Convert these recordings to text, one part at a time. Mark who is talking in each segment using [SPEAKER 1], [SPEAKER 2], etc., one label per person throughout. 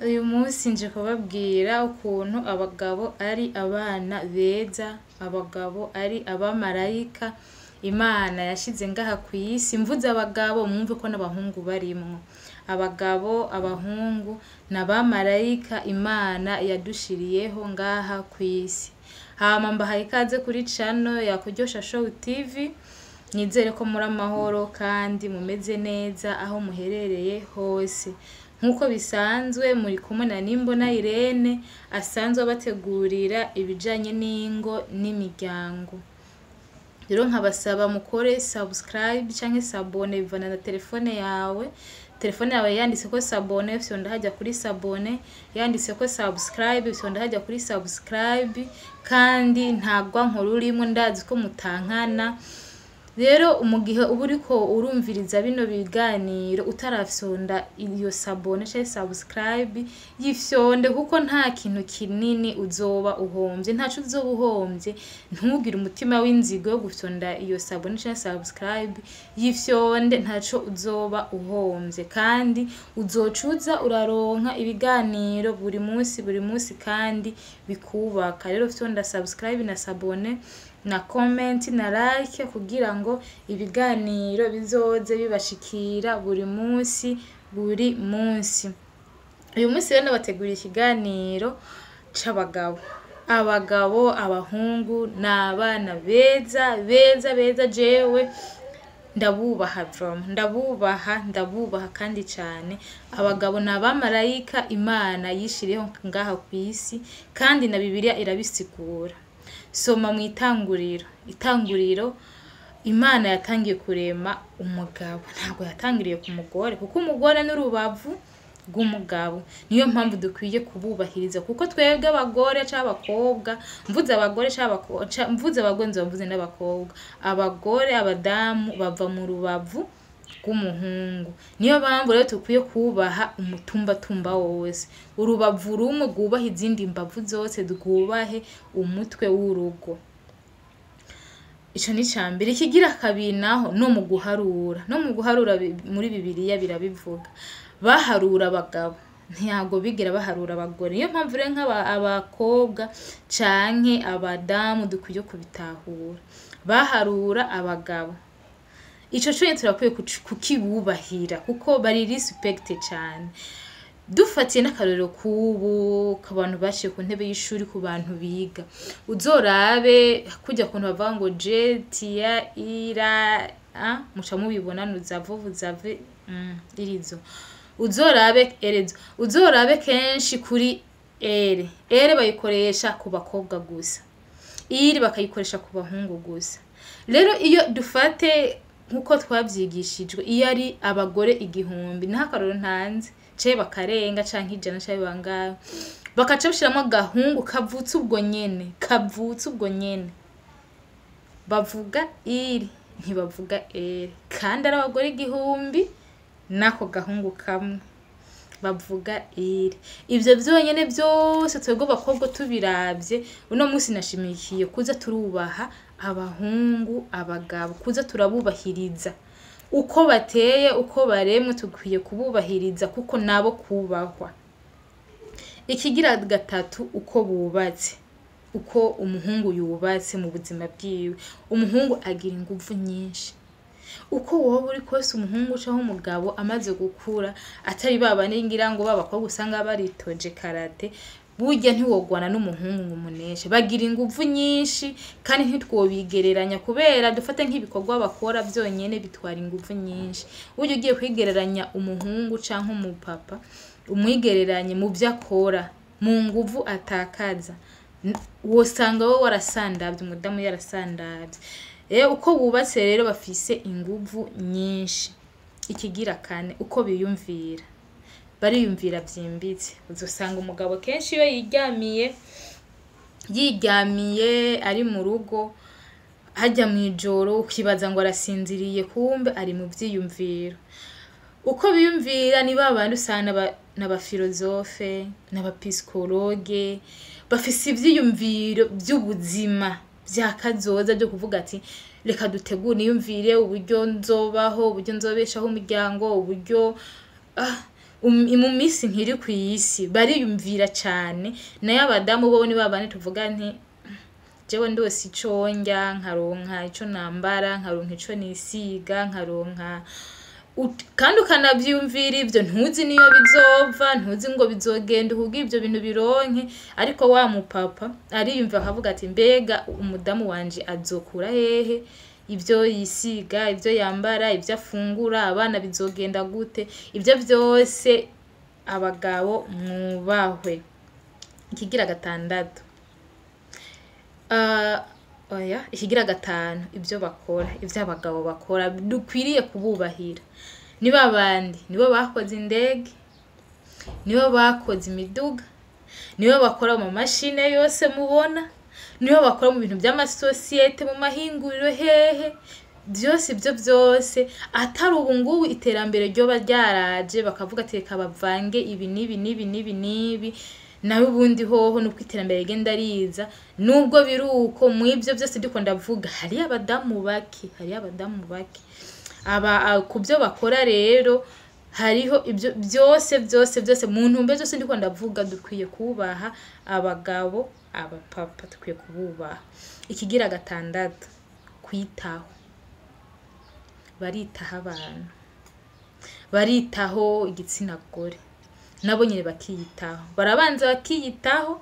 [SPEAKER 1] Uyu munsi nje kubabwira ukuntu abagabo ari abana beza, abagabo ari abamarayika Imana yashize ngaha kw'isi. Mvuze abagabo mwumve ko n'abahungu barimwo. Abagabo, abahungu ni abamarayika Imana yadushiriyeho ngaha kw'isi. Hama mbahaye ikaze kuri channel ya Kuryosha Show TV. Nizere ko muri amahoro kandi mumeze neza aho muherereye hose. Nk'uko bisanzwe muri kumwe na Nimbona Irene asanzwe abategurira ibijanye n'ingo n'imiryango. Rero nkabasaba mukore subscribe canke s'abonner bivana na telefone yawe. Telefone yawe yanditseko s'abonner, fyonda hajya kuri s'abonner, yanditseko subscribe, fyonda hajya kuri subscribe, kandi ntagwa nkuru urimo, ndazi ko mutankana. Rero mu gihe uba uriko urumviriza bino biganiro utarafyonda iyo s'abonner canke subscribe, yifyonde kuko nta kintu kinini uzoba uhomvye, ntaco uzoba uhomvye. Ntugire umutima w'inzigo yo gufyonda iyo s'abonner canke subscribe, yifyonde, ntaco uzoba uhomvye, kandi uzocuza uraronka ibiganiro buri munsi buri munsi kandi bikubaka. Rero fyonda subscribe na s'abonner na comment na like kugira ngo ibiganiro bizoze bibashikira buri munsi buri munsi. Uyu munsi rero nabateguriye ikiganiro c'abagabo. Abagabo, abahungu ni abana beza beza beza. Jewe ndabubaha vraiment, ndabubaha, ndabubaha kandi cane. Abagabo ni abamarayika Imana yishiriyeho ngaha kw'isi, kandi na Bibiliya irabisigura. Soma mu Itanguriro. Itanguriro, Imana yatangiye kurema umugabo, ntabwo yatangiriye ku mugore, kuko umugore n'urubavu rw'umugabo. Niyo mpamvu dukwiye kububahiriza, kuko twebwe abagore canke abakobwa, mvuze abagore canke mvuze abagore nzoba mvuze n'abakobwa, abagore, abadamu bava mu rubavu rw'umuhungu. Niyo mpamvu rero dukwiye kubaha umutumbatumba wose, urubavu rumwe rwubaha izindi mbavu zose, rwubahe umutwe w'urugo. Ico ni ica mbere. Ikigira kabiri naho, no mu guharura, no mu guharura muri Bibiliya birabivuga, baharura abagabo, ntabwo bigera baharura abagore. Niyo mpamvu rero nk'aba abakobwa canke abadamu dukwiye kubitahura. Baharura abagabo, ico conyene turakwiye kukibubahira kuko bari respect cane. Dufatiye n'akarorero k'ubu, ku bantu baciye ku ntebe y'ishuri, ku bantu biga, uzorabe kurya kuntu bavuga ngo je tia ira a, muca mubibona, nous avons, vous avez, irizo uzorabe erezo, uzorabe kenshi kuri ere. Ere bayikoresha ku bakobwa gusa, iri bakayikoresha ku bahungu gusa. Rero iyo dufate nkuko twavyigishijwe, iyo ari abagore 1000, naho akarorero ntanze, ce bakarenga canke 100 canke bangahe, bakaca bashiramwo agahungu kavutse ubwo nyene, kavutse ubwo nyene, bavuga iri, ntibavuga ere, kandi ari abagore 1000 n'ako gahungu kamwe, bavuga iri. Ivyo vyonyene vyose twebwe abakobwa tubiravye, uno munsi nashimikiye kuza turubaha abahungu, abagabo, kuza turabubahiriza uko bateye, uko baremwe, dukwiye kububahiriza kuko nabo kubahwa. Ikigira gatatu, uko bubatse, uko umuhungu yubatse mu buzima bwiwe. Umuhungu agira inguvu nyinshi. Uko woba uri kose, umuhungu canke umugabo amaze gukura, atari babandi ngira ngo b'abakobwa usanga baritoje karate, burya ntiwogwana n'umuhungu ngo umuneshe. Bagira inguvu nyinshi kandi ntitwobigereranya, kubera dufate nk'ibikorwa bakora vyonyene bitwara inguvu nyinshi. Burya ugiye kwigereranya umuhungu canke umupapa, umwigereranye mu vyo akora, mu nguvu atakaza, wosanga wowe warasandavye, umudamu yarasandavye. Uko bubatse rero bafise inguvu nyinshi. Ikigira kane, uko biyumvira, bariyumvira vyimbitse. Uzosanga umugabo kenshi iyo yiryamiye, yiryamiye ari mu rugo harya mw'ijoro, ukibaza ngo arasinziriye, kumbe ari mu vyiyumviro. Uko biyumvira, ni babandi usanga n'abafilozofe, n'abapsikologe, bafise ivyiyumviro vy'ubuzima vya kazoza, vyo kuvuga ati: "Reka dutegure, niyumvire uburyo nzobaho, uburyo nzobeshaho umuryango, uburyo." Ah, Mu minsi nkiri kw'isi bariyumvira cane. Nayo abadamu bo ni babandi tuvuga nti jewe ndose ico ndya, nkaronka ico nambara, nkaronka ico nisiga, nkaronka kandi ukanavyiyumvira ivyo ntuzi niyo bizova, ntuzi ngo bizogenda kugira ivyo bintu bironke. Ariko wa mupapa ariyumva akavuga ati mbega umudamu wanje azokura hehe ivyo yisiga, ivyo yambara, ivyo afungura, abana bizogenda gute? Ivyo vyose abagabo mwubahwe. Ikigira gatandatu, oya, ikigira gatanu, ivyo bakora, ivyo abagabo bakora dukwiriye kububahira, ni babandi nibo bakoze indege, nibo bakoze imiduga, nibo bakora mu mashine yose mubona, nibo bakora mu bintu vy'amasosiyete, mu mahinguriro, hehe vyose. Ivyo vyose atari ubu ngubu iterambere ryoba ryaraje bakavuga ati reka bavange ibi n'ibi n'ibi n'ibi n'ibi. Nawe ubundi hoho nuko iterambere rigenda riza, nubwo biri uko, mw'ivyo vyose ndiko ndavuga hariyo abadamu bake, hariyo abadamu bake aba ku byo bakora. Rero hariho ibyo byose byose byose mu ntumbero zose ndiko ndavuga, dukwiye kubaha abagabo, abapapa dukwiye kububaha. Ikigira gatandatu, kwitaho. Baritaho abantu, baritaho igitsina gore, nabo nyene bakiyitaho. Barabanza bakiyitaho,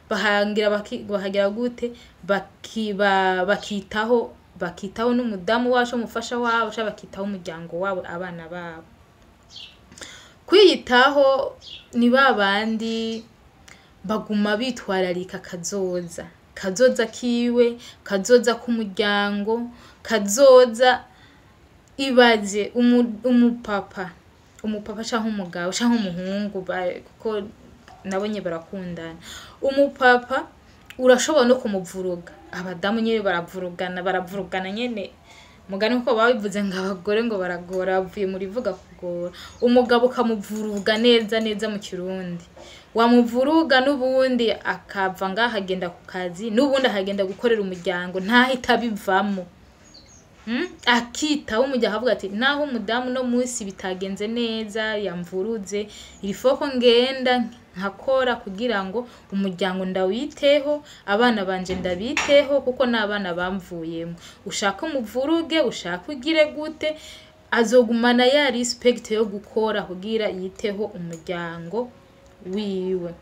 [SPEAKER 1] bahangira bahagira gute, bakitaho, bakitaho n'umudamu wacu, umufasha wabo, canke bakitaho umuryango wabo, abana babo. Kwiyitaho ni babandi baguma bitwararika kazoza, kazoza kiwe, kazoza k'umuryango, kazoza. Ibaze umupapa, umupapa canke umugabo canke umuhungu, kuko nabo nyene barakundana. Umupapa urashobora no kumuvuruga, abadamu nyene baravurugana, baravurugana nyene mugani nkuko babivuze ngo abagore ngo baragora, bavuye mu rivuga kugora. Umugabo ukamuvuruga neza neza mu Kirundi, wamuvuruga n'ubundi akava ngaho agenda ku kazi, n'ubundi akagenda gukorera umuryango, ntahita abivamo. Akitaho umuryango, akavuga ati naho umudamu no munsi bitagenze neza yamvuruze, il faut ko ngenda nkakora kugira ngo umuryango ndawiteho, abana banje ndabiteho, kuko n'abana bamvuyemo. Ushaka umuvuruge, ushaka ugire gute, azogumana ya respect yo gukora kugira yiteho umuryango wiwe.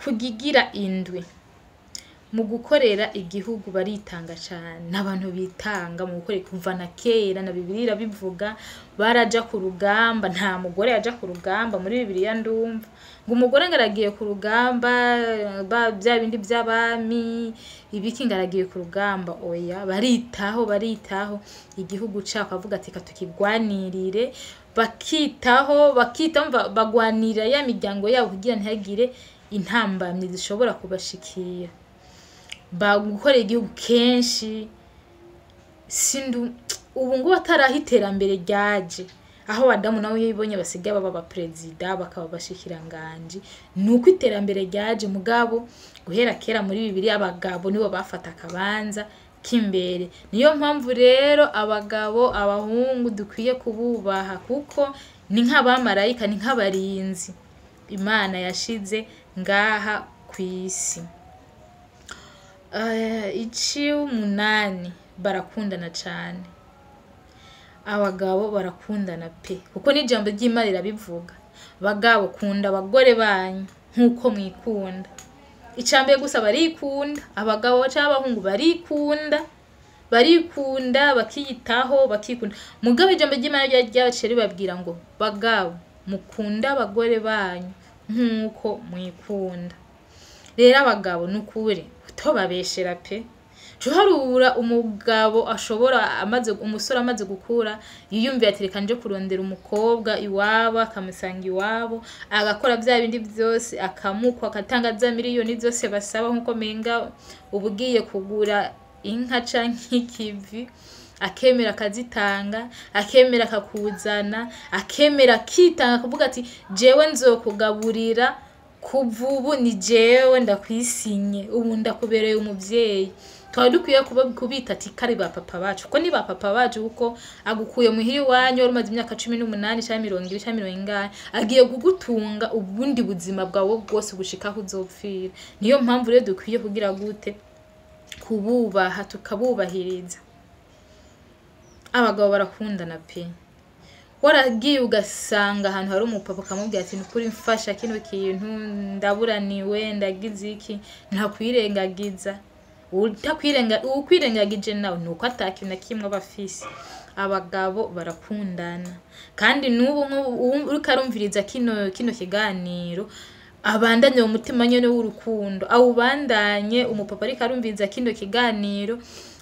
[SPEAKER 1] Kugigira indwi, mu gukorera igihugu baritanga cane, n'abantu bitanga mu gukorera kuva na kera, na Bibiliya irabivuga, baraja ku rugamba. Nta mugore yaja ku rugamba muri Bibiliya. Ndumva ngo umugore ngo aragiye ku rugamba, bya bindi vy'abami ibiki, ngo aragiye ku rugamba. Oya, baritaho, baritaho igihugu cabo, akavuga ati katukigwanirire. Bakitaho, bakitaho, bagwanirira ya miryango yabo kugira ntihagire intambamyi zishobora kubashikira. Gukorera igihugu kenshi sindu ubu ngubu ataraho iterambere ryaje, aho abadamu nabo iyo bibonye basigaye baba abaperezida, bakaba abashikiranganji, ni uko iterambere ryaje. Mugabo guhera kera muri Bibiliya abagabo nibo bafata akabanza k'imbere. Niyo mpamvu rero abagabo, abahungu dukwiye kububaha, kuko ni nk'abamarayika, ni nk'abarinzi Imana yashize ngaha kw'isi. Ici umunani, barakundana cane. Abagabo barakundana pe, kuko n'ijambo ry'Imana rirabivuga: bagabo, kunda abagore banyu nk'uko mwikunda. Icambere gusa barikunda, abagabo canke abahungu barikunda, barikunda, bakiyitaho, bakikunda. Mugabo ijambo ry'Imana ryaciye ribabwira ngo bagabo, mukunde abagore banyu nk'uko mwikunda. Rero abagabo nukuri utobabeshera pe, cuharura umugabo ashobora amaze, umusore amaze gukura, yiyumviye ati reka nje kurondera umukobwa iwabo, akamusanga iwabo, agakora vya bindi vyose, akamukwa, agatanga za miliyoni zose basaba, nkuko menga uba ugiye kugura inka canke ikivi, akemera akazitanga, akemera akakuzana, akemera akitanga, akavuga ati jewe nzokugaburira. Kuva ubu ni jewe ndakwisinye, ubu ndakubereye umuvyeyi. Twari dukwiye kubita ati kari ba papa bacu, kuko ni ba papa bacu, kuko agukuye muhira iwanyu wari umaze imyaka 18 canke 20 canke mirongo ingahe, agiye kugutunga ubundi buzima bwawe bwose gushika aho uzopfira. Niyo mpamvu rero dukwiye kugira gute? Kububaha, tukabubahiriza. Abagabo barakundana pe. Waragiye ugasanga ahantu hari umupapa ukamubwira ati nukuri mfasha kino kintu, ndaburaniwe, ndagize iki, ntakwirengagiza. Ukwirengagije nawe nuko atakintu na kimwe aba afise. Abagabo barakundana, kandi n'ubu uriko arumviriza kino kiganiro, abandanye mu mutima nyene w'urukundo, awubandanye. Umupapa ariko arumviriza kino kiganiro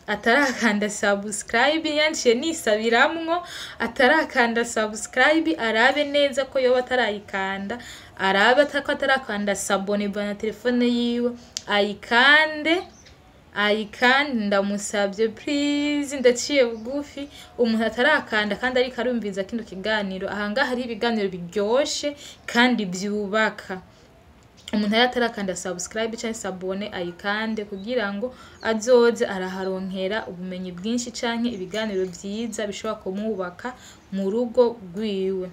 [SPEAKER 1] atarakanda subscribe, yanciye nisabiramwo, atarakanda subscribe arabe neza ko yoba atarayikanda, arabe ko atarakanda s'abonner na telefone yiwe, ayikande, ayikande, ndamusabye please, ndaciye bugufi. Umuntu atarakanda kandi ariko arumviriza kino kiganiro, ahangaha hari ibiganiro biryoshe kandi vyubaka. Umuntu yari atarakanda subscribe canke s'abonner, ayikande kugira ngo azoze araharonkera ubumenyi bwinshi canke ibiganiro vyiza bishobora kumwubaka mu rugo rwiwe.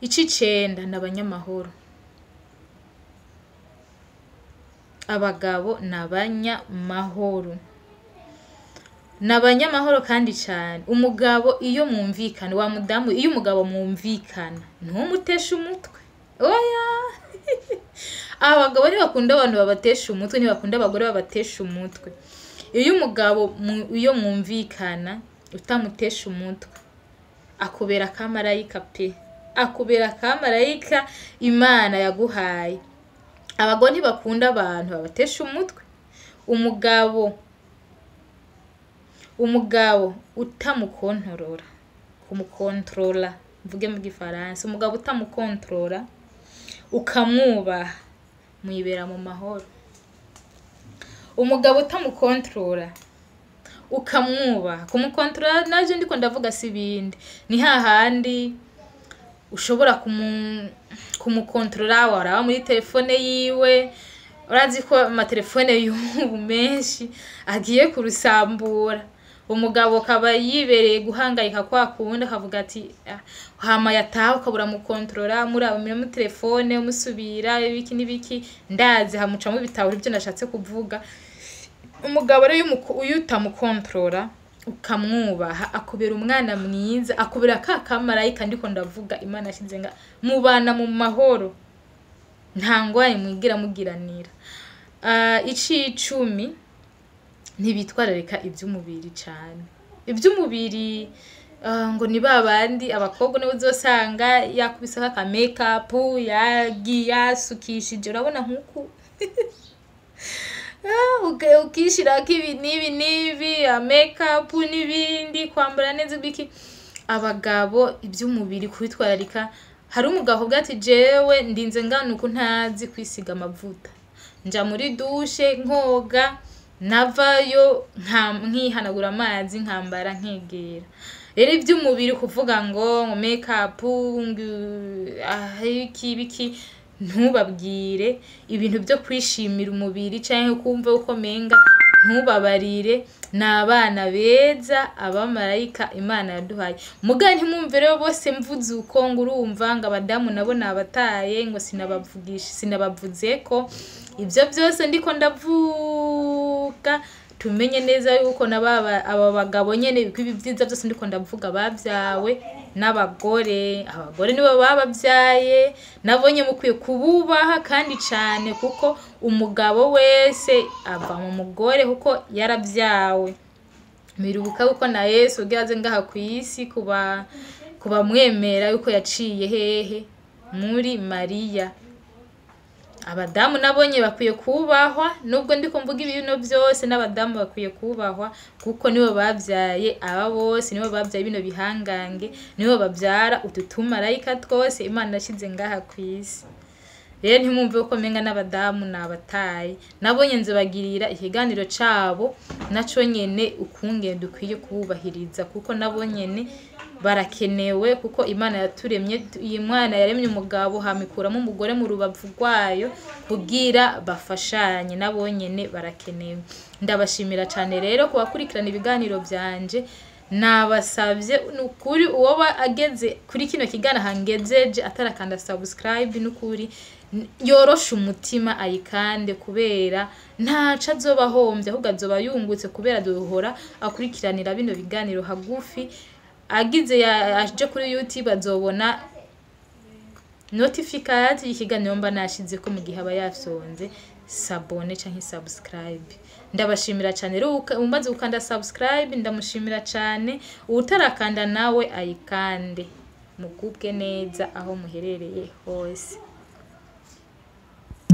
[SPEAKER 1] Ic'icenda, ni abanyamahoro. Abagabo ni abanyamahoro, ni abanyamahoro kandi cane. Umugabo iyo mwumvikana, wa mudamu, iyo umugabo mwumvikana, ntumuteshe umutwe, oya. Abagabo ntibakunda abantu babatesha umutwe, ntibakunda abagore babatesha umutwe. Iyo umugabo iyo mwumvikana utamutesha umutwe, akubera akamarayika pe, akubera akamarayika Imana yaguhaye. Abagore ntibakunda abantu babatesha umutwe. Umugabo utamukontorora, kumukontorora mvuge mu gifaransa, umugabo utamukontorora ukamwubaha, mwibera mu mahoro. Umugabo utamukontorora ukamwubaha, kumukontorora naje ndiko ndavuga si ibindi, ni hahandi ushobora kumukontorora, waraba muri telefone yiwe. Urazi ko amatelefone y'ubu menshi agiye kurusambura. Umugabo akaba yibereye guhangayika kwa kundi, akavuga ati hama yataha ukabura mukontorora, muraba muri telefone musubira ibiki n'ibiki, ndazi hamucamo ibitabo ibyo nashatse kuvuga. Umugabo rero iyo utamukontorora ukamwubaha, akubera umwana mwiza, akubera ka kamarayika ndiko ndavuga Imana yashize nga mubana mu mahoro, nta ngwanye mwigira mugiranira. Ic'icumi, ntibitwararika ivy'umubiri cane. Ivy'umubiri ngo ni babandi abakobwa nibo uzosanga yakubiseko aka make up, yagiye yasukishije, urabona nkuku ukishirako ibi n'ibi n'ibi, make up n'ibindi, kwambara neza ibiki. Abagabo ivy'umubiri kwitwararika, hari umugabo avuga ati jewe ndinze ngana uku ntazi kwisiga amavuta, nja muri douche nkoga, navayo nkihanagura amazi, nkambara nkegera. Rero ivy'umubiri kuvuga ngo make up, iki biki, ntubabwire ibintu vyo kwishimira umubiri canke kumva uko menga, ntubabarire. Ni abana beza, abamarayika Imana yaduhaye. Muga ntimwumve rero bose mvuze uko ngo urumva ngo abadamu nabo nabataye, ngo sinabavugisha, sinabavuzeko. Ivyo vyose ndiko ndavuga, tumenye neza yuko nababa aba bagabo nyene, ko ibi vyiza vyose ndiko ndavuga bavyawe n'abagore. Abagore nibo babavyaye, nabonye mukwiye kububaha kandi cane, kuko umugabo wese ava mu mugore kuko yaravyawe. Mirubuka kuko na Yesu ubwo yaze ngaha kw'isi kuba mwemera yuko yaciye hehe? Muri Mariya. Abadamu nabonye bakwiye kubahwa, nubwo ndiko mvuga ibintu byose, n'abadamu bakwiye kubahwa kuko nibo bavyaye aba bose, nibo bavyaye bino bihangange, nibo bavyara utu tumarayika twose Imana yashize ngaha kw'isi. Rero ntimwumve ko menga n'abadamu nabataye, nabonye nzobagirira ikiganiro cabo naco nyene ukungene dukwiye kububahiriza, kuko nabo nyene Barakenewe kuko Imana yaturemye, iyi mwana yaremye umugabo hamikuramo umugore mu rubavu rwayo kugira bafashanye, nabonyene barakenewe. Ndabashimira cyane rero kubakurikirana ibiganiro byanje. Nabasabye nukuri, uwoba ageze kuri kino kiganiro hangezeje atarakanda subscribe, nukuri yoroshe umutima ayikande, kubera ntaco azoba ahombye, ahubwo azoba yungutse, kubera duhora akurikiranira bino biganiro hagufi. Agize aje kuri YouTube azobona notification y'ikiganiro mba nashizeko mu gihe aba yafyonze s'abonner canke subscribe. Ndabashimira cyane rero umaze gukanda subscribe, ndamushimira cyane. Uwutarakanda nawe ayikande. Mugubwe neza aho muherereye hose.